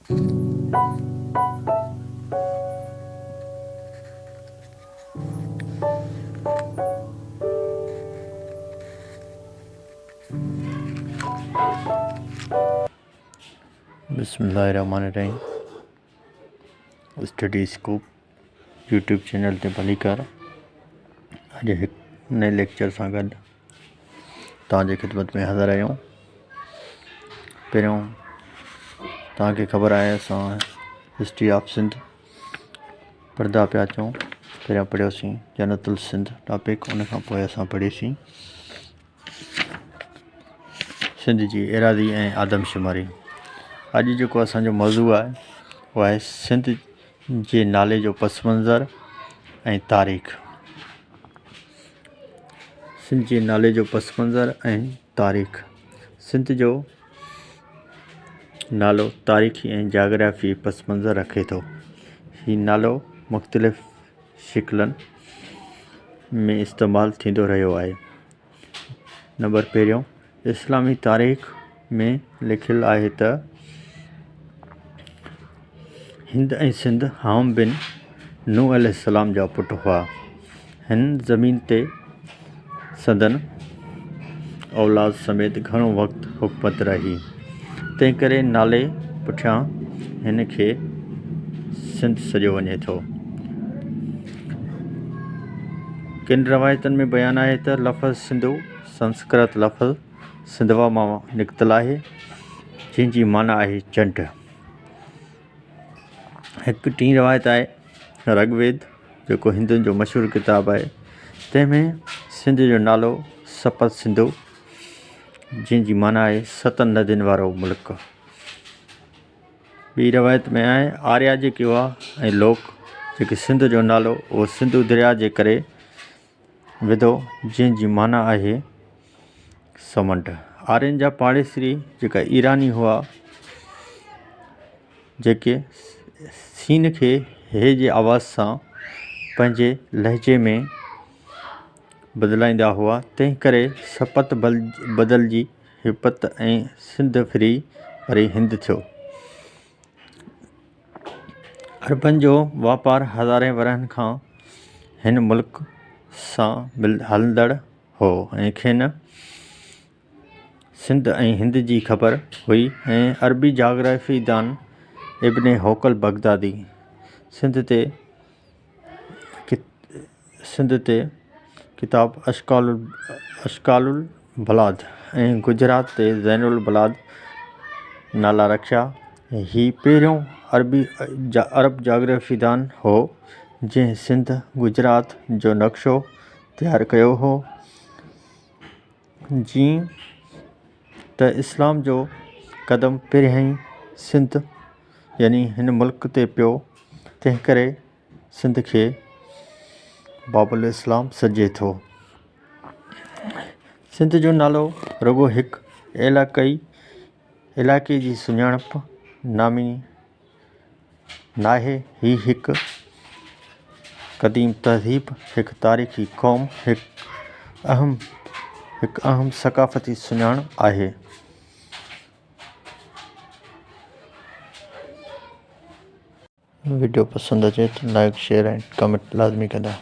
بسم الله الرحمن الرحيم اسٽڊي اسڪوپ يوٽيوب چينل تي ڀليڪار اڄ هڪ نئين ليڪچر سان گڏ توهان جي خدمت ۾ حاضر آهيون پهريون توهان کي خبر آهي اسان هسٽري آف سنڌ پڙهندا پيا اچون پهريان پڙهيوسين جنت السنڌ ٽاپڪ ان کان پوء اسان پڙهيسين سنڌ جي ايراضي ۽ آدمشماري اڄ جيڪو اسانجو موضوع آهي اهو آهي سنڌ جي نالي جو پس منظر ۽ تاريخ سنڌ جي نالي جو پس منظر ۽ تاريخ سنڌ جو نالو تاريخي ۽ جاگرافي پس منظر رکي ٿو هي نالو مختلف شڪلن ۾ استعمال ٿيندو رهيو آهي نمبر پهريون اسلامي تاريخ ۾ لکيل آهي ته هند ۽ سنڌ حام بن نوح عليه السلام جا پٽ هئا. هن زمين تي سندن اولاد سميت گهڻو وقت حڪومت رهي. تنهنڪري نالي پٺيان هن کي سنڌ سڏيو وڃي ٿو. ڪن روايتن ۾ بيان آهي ته لفظ سنڌو سنسڪرت لفظ سنڌوا مان نڪتل آهي، جنهن جي معنيٰ آهي چنڊ. هڪ ٽين روايت آهي رگ ويد جيڪو هندن جو مشهور ڪتاب آهي، تنهن ۾ سنڌ جو نالو سپت سنڌو جنهن جي معنيٰ آهي ستن ندين وارو ملڪ. ٻي روايت ۾ آهي آريا جيڪي هئا ۽ لوڪ جيڪي سنڌ جو نالو اهو سنڌو درياء جي ڪري وڌو جنهن جي معنيٰ آهي سمنڊ. آرين جا پاڙيسري جيڪا ايراني هئا جيڪي سين کي هي جي آواز سان پنهنجي لهجي ۾ بدلائيندا هئا تنهن ڪري سپت بدلجي هپت ۽ سنڌ ڦري وري هند ٿيو. عربن جو واپار هزارين ورهين کان هن ملڪ سان هلندڙ هو ۽ کين سنڌ ۽ هند جي خبر هئي ۽ عربي جاگرافيدان ابن حوقل بغدادي سنڌ تي سنڌ تي ڪتاب اشڪال اشڪال البلاد ۽ گجرات تي زين البلاد نالا رکيا. هي پهريون عربي عرب جاگرافيدان هو، جنهن سنڌ گجرات جو نقشو تيار ڪيو هو. جيئن ته اسلام جو قدم پهريائين سنڌ يعني هن ملڪ تي پيو، تنهنڪري سنڌ کي باب الاسلام سڏجي ٿو. سنڌ جو نالو رڳو هڪ علائقائي علائقي جي سڃاڻپ نامي ناهي، هي هڪ قديم تهذيب، هڪ تاريخي قوم، هڪ اهم هڪ اهم ثقافتي سڃاڻ آهي. وڊيو پسند اچي ته لائيڪ شيئر ۽ ڪمينٽ لازمي ڪندا.